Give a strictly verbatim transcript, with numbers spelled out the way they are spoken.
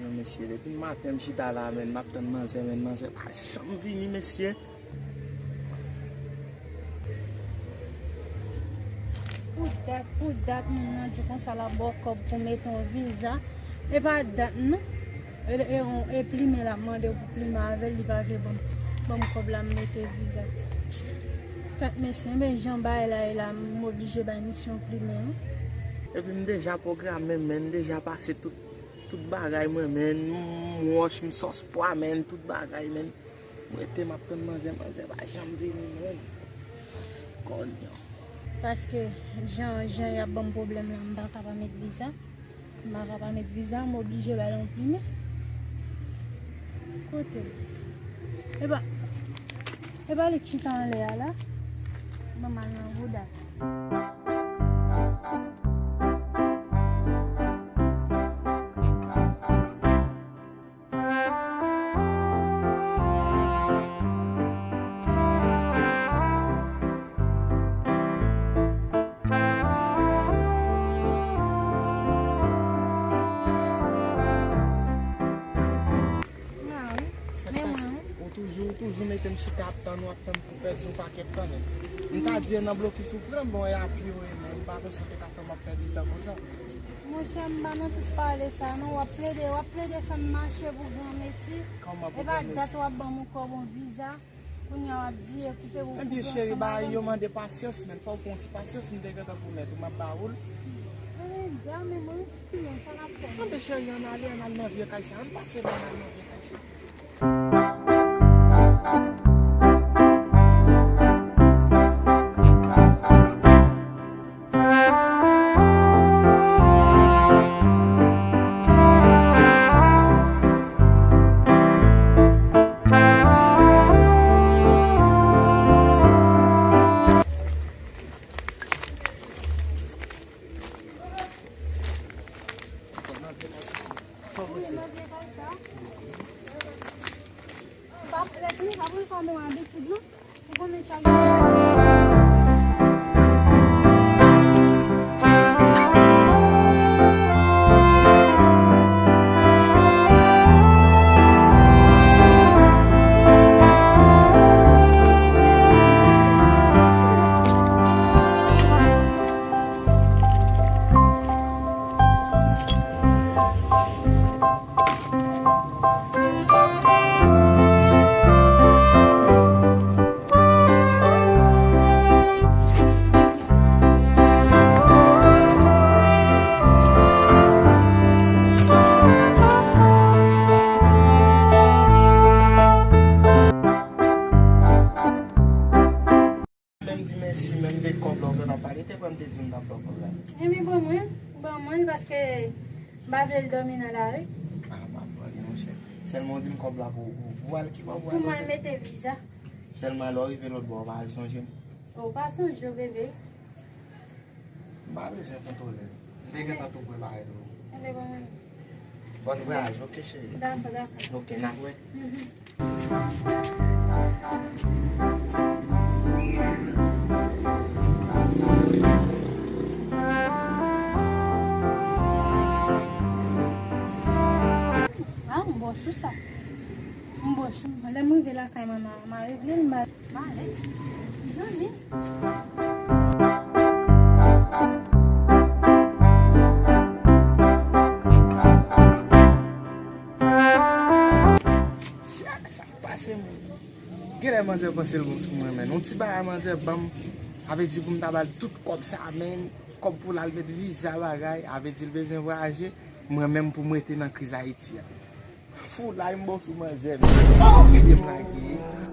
Non, mesye, depi maten m chita la, menn, m ap tann manzè, menn, manzè pa janm vini, mesye. Pou dat, pou dat, moun nan di konsa l ap ba w kòb pou mete yon viza. E pa dat, non. E, e, e plimen l ap mande w pou plimen avè l, li pa vle ban m, ban m kòb la, m mete viza. Fèt mesye, men jan bagay la ye la, m oblije bay misye yon plimen, wi. Epi m deja pwograme, menn, m deja pase tout, tout bagay mwen, menn, m wòch, m sòs pwa, menn, tout bagay, menn. M rete, m ap tann manzè, manzè pa janm vini, menn. Konyo. Paske jan, jan y ap ban m pwoblèm la, m pa ka pa met viza. M pa ka pa met viza, m oblije ba l yon plimen. Kote l? Epa, epa li k chita anlè a la. Ban m al nan bouda. Ou toujou, ou toujou mete m chita ap tann ou, ap fè m pèdi yon pakèt tan, menn. M ta di e nan blokis ou pran m, bon, e apye w ye, men m pa panse w te ka fè m ap pèdi tan konsa. Monchè, m pa nan tout pale sa non, w ap plede, w ap plede fè m mache pou granmesi. E pa dat w ap ban m yon kòb yon viza. Kounye a w ap di e koupe pou koupe ansanm avè m. Ebyen cheri, bagay yo mande pasyans, menn, fò w pran yon ti pasyans, m te gentan pwomèt ou m ap ba ou l. Ebyen dja, men mwen, sinon sa n ap fè? Anben cheri, ann ale, ann al nan vye kay sa, ann pase la, ann al nan vye kay sa. Lè m di mèsi, menm de kòb la, ou gentan pale, te kwè m te di w m t ap ba w kòb la. Ebyen, ban mwen, ban mwen, paske m pa vle l dòmi nan lari. A, m ap pran li, monchè. Sèlman w di m kòb la pou, pou, pou al ki bò pou al. Pou m al mete viza. Sèlman lè w rive lòt bò, w pa al sonje m. Ou pa sonje w, bebe. M pa bezwen kontwole l. M te gentan tou prepare l pou ou. Ebyen, bon, bon. Bòn vwayaj, oke, cheri? Dakò, dakò. Oke, n ap wè. Mhm. Ah, m bò sou sa. M bò sou. Lè m rive lakay mwen, m a, m a regle l, m a, m a ale. Zanmi. Si a sa k pase, moun. Genlè manzè panse l bon sou mwen, menn. Yon ti bagay manzè ban m, sa vle di pou m ta ba l tout kòb sa, menn. Kòb pou l al met viza bagay, sa vle di l bezwen vwayaje. Mwen menm pou m rete nan kriz Ayiti a. Foulay m bon sou manzè, menn. Oh! Ebyen m lage.